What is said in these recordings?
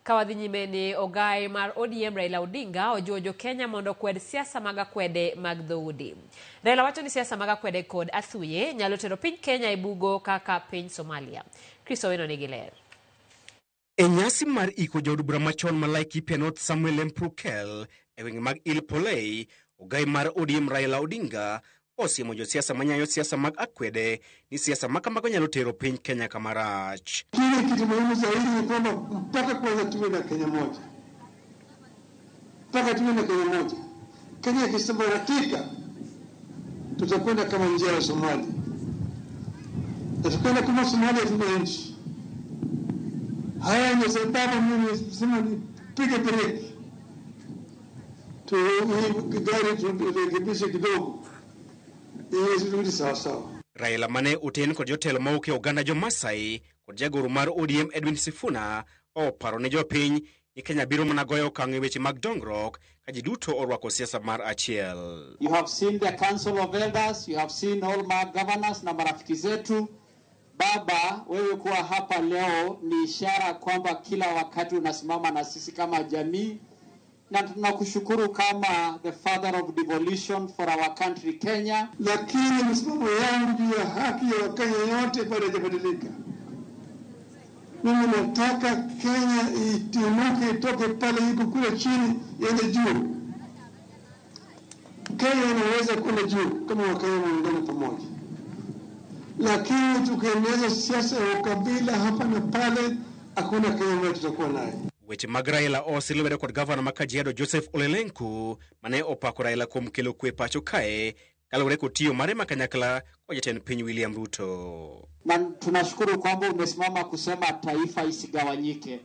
Ka wadhi nyime ni ogai mar ODM Raila Odinga ojiwo jo Kenya mondo okwed siasa mag akwede mag dhoudi. Raila wacho ni siasa mag akwede kod athuye nyalo tero piny Kenya e bugo kaka piny Somalia. Chris Owino nigi ler. E nyasi mar iko jaod bura machon ma Laikipia North Samuel Lemprukel e gwenge mag Ilpolei, ogai mar ODM Raila Odinga osiemo josiasa manyayo siasa mag akwede ni siasa ma kamago nyalo tero piny Kenya kama rach. Kile kitu muhimu zaidi ni kwamba mpaka kwanza tuwe na Kenya moja, mpaka tuwe na Kenya moja. Kenya ikisambaratika, tutakwenda kama njia ya Somalia, na tukwenda kama Somalia, tuna nchi. Haya ndio sababu mimi sema nipige breki tu, hii gari turekebishe kidogo, ili turudi sawasawa. Raila mane oten kod jotelo mawuok e oganda jo-Masai kod jagoro mar ODM Edwin Sifuna oparo ne jopiny ni Kenya biro mana goyo okang' e weche mag dongruok ka ji duto orwako siasa mar achiel. You have seen the Council of Elders, you have seen all my governors na marafiki zetu. Baba, wewe kuwa hapa leo ni ishara kwamba kila wakati unasimama na sisi kama jamii, na tunakushukuru kama the father of devolution for our country Kenya. Lakini msimamo yangu juu ya haki ya Wakenya yote bado haijabadilika. Mimi nataka Kenya itimuke, itoke pale iko kule chini iende juu. Kenya inaweza kwenda juu kama Wakenya waungane pamoja, lakini tukiendeleza siasa ya ukabila hapa na pale, hakuna Kenya ambayo tutakuwa nayo. Weche mag Raila osir lwedo kod gavana ma Kajiado Joseph Ole Lenku mane opako Raila kuom kelo kwe pacho kae kaluwore kod tiyo mare ma kanyakla kod jatend piny William Ruto. Na tunashukuru kwamba umesimama kusema taifa isigawanyike.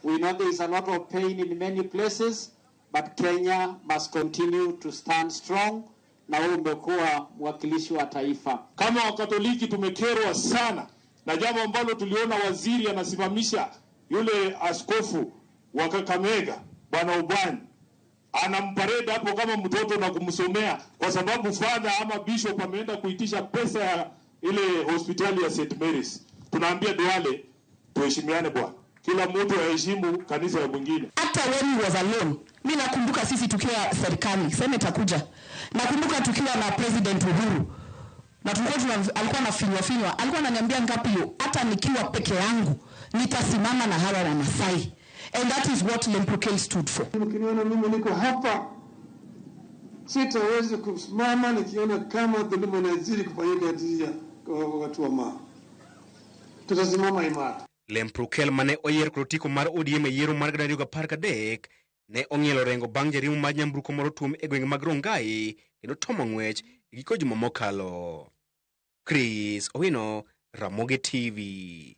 We know there is a lot of pain in many places, but Kenya must continue to stand strong, na wewe umekuwa mwakilishi wa taifa. Kama Wakatoliki tumekerwa sana na jambo ambalo tuliona waziri anasimamisha yule askofu wa Kakamega Bwana Ubani, anamparade hapo kama mtoto na kumsomea kwa sababu father ama bishop ameenda kuitisha pesa ya ile hospitali ya St Mary's. Tunaambia Duale tuheshimiane bwana, kila mtu aheshimu kanisa ya mwingine. Hata when he was alone, mi nakumbuka sisi tukiwa serikali, senator kuja, nakumbuka tukiwa na President Uhuru na tulikuwa alikuwa anafinywa finywa, alikuwa ananiambia ngapi yo, hata nikiwa peke yangu nitasimama na hawa Wamasai, and that is what Lemprukel stood for. Mkiniona mimi niko hapa, sitaweza kusimama nikiona kama dhuluma inazidi kufanyika dhidi ya watu wa Maa. Tutasimama imara. Lemprukel mane oyier kod otiko mar ODM e yiero mar 2013 ne ong'ielo orengo bang' jariembo mar nyamburko moro tuom e gwenge mag Rongai kendo tomo ng'wech e giko juma mokalo. Chris Owino, Ramogi TV.